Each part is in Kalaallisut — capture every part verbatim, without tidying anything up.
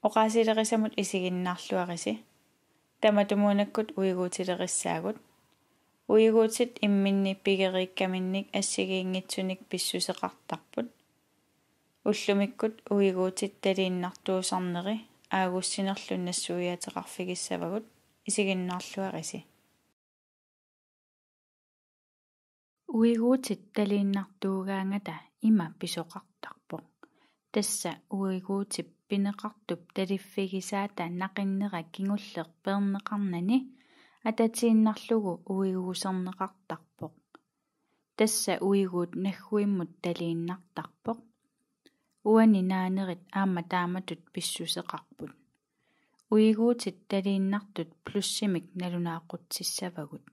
Oqaasilerisamut isiginnaarluarisi. Tamatumuunakkut uiguutilerissaagut. Uiguutit imminni pigeriikkaminnik assigiinngitsunik pissuseqartarput. Ullumikkut uiguutit taliinnartuusarneri aagussinerlu nassuiaateqarfigissavagut, isiginnaarluarisi. Uiguutit taliinnartuugaangata ima pisoqartarpoq. Tassa uiguutip pineqartup taliffigisaata naqinnera kingulleq peerneqarnani atatiinnarlugu uiguuserneqartarpoq. Tassa uiguut nagguimmut taliinnartarpoq. Uani naanerit aamma taamatut pissuseqarput. Uiguutit taliinnartut plussimik nalunaaqutsissavagut.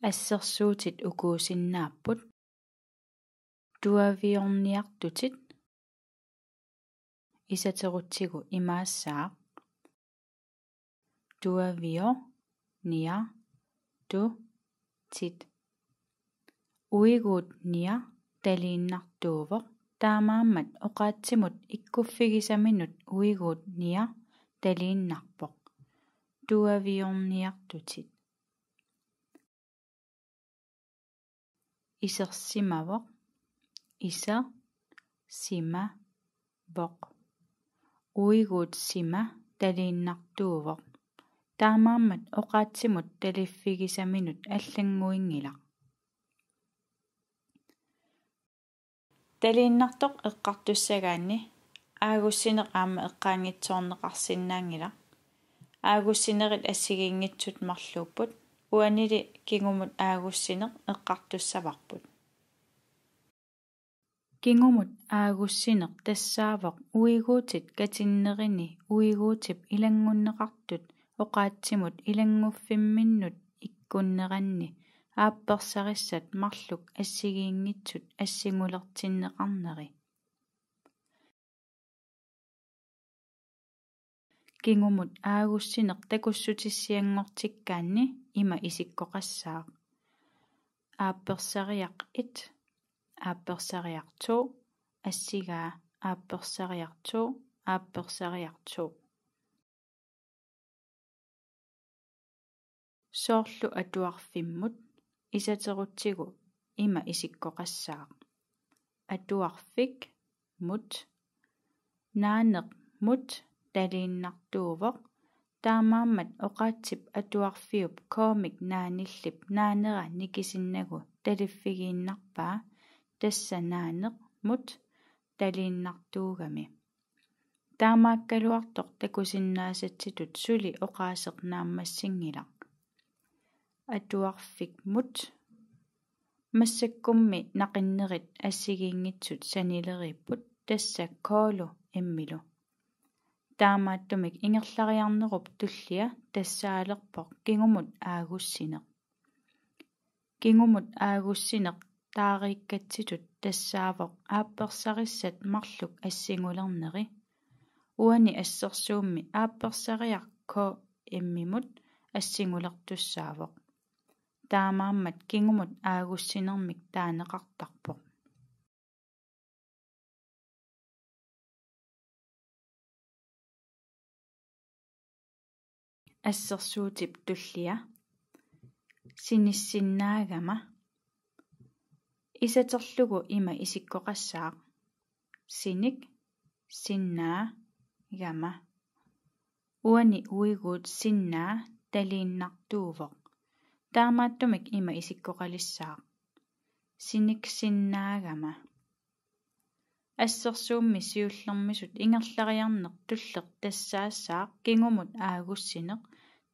Assersuutit ukuusinnaapput: tuaviorniartutit, isaterutsigu imaassaaq: tuaviorniartutit. Uiguut niar taliinnartuuvoq, taamaammat oqaatsimut ikkuffigisaminut uiguut niar taliinnarpoq: tuaviorniartutit. Isersimavoq, isersimavoq. Uiguut sima taliinnartuuvoq, taamaammat oqaatsimut taliffigisaminut allannguinngilaq. Taliinnartoq eqqartussagaanni aagussineq aamma eqqaanngitsoorneqarsinnaanngilaq. Aagussinerit assigiinngitsut marluupput, uanili kingumut aagussineq eqqartussavarput. Kingumut aagussineq tassaavoq uiguutit katinnerini uiguutip ilanngunneqartut oqaatsimut ilannguffimminnut ikkunneranni aappersarissat marluk assigiinngitsut assingulertinneqarneri. Kingumut aagussineq takussutissianngortikkaanni ima isikkoqassaaq: aappersariaq et, aappersariaq to, assigaa aappersariaq to, aappersariaq to. Soorlu atuarfimmut, isaterutsigu ima isikkoqassaaq: atuarfik mut. Naaneq mut taliinnartuuvoq, taamaammat oqaatsip atuarfiup K-mik naanillip naanera nikisinnagu taliffigiinnarpaa, tassa naaneq mut taliinnartuugami. Taamaakkaluartoq takusinnaasatsitut suli oqaaseq naammassinngilaq. Atuarfik mut. Massakkummi naqinnerit assigiinngitsut sanileriipput, tassa K-lu M-ilu. Taamaattumik ingerlariarnerup tullia tassaalerpoq kingumut aagussineq. Kingumut aagussineq taariikkatsitut tassaavoq aappersarissat marluk assingulerneri. Uani assersuummi aappersariaq K M-imut assingulertussaavoq. Taamaammat kingumut aagussinermik taaneqartarpoq. Assersuutip tullia: sinissinnaagama. Isaterlugu ima isikkoqassaaq: sinik sinnaagama. Uani uiguut sinnaa taliinnartuuvoq. Taamaattumik ima isikkoqalissaaq: siniksinnaagama. Assersuummi siullermisut ingerlariarneq tulleq tassaassaaq kingumut aagussineq,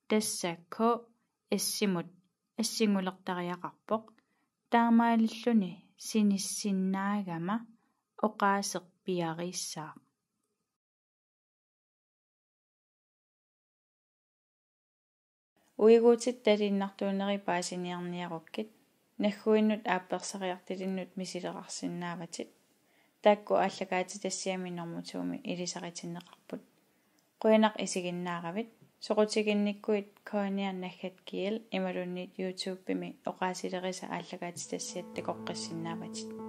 tassa K S-imut assingulertariaqarpoq, taamaalilluni sinissinnaagama oqaaseq piariissaaq. Uiguutit taliinnartuuneri paasiniarniarukkit, nagguinnut aappersariartilinnut misileqarsinnaavatit. Taakku aallakaatitassiami normu to-mi ilisaritinneqarput. Qujanaq isiginnaaravit. Soqutiginnikkuit K N R naggat G L imaluunniit YouTube-imi oqaasilerisa aallakaatitassiat takoqqissinnaavatit.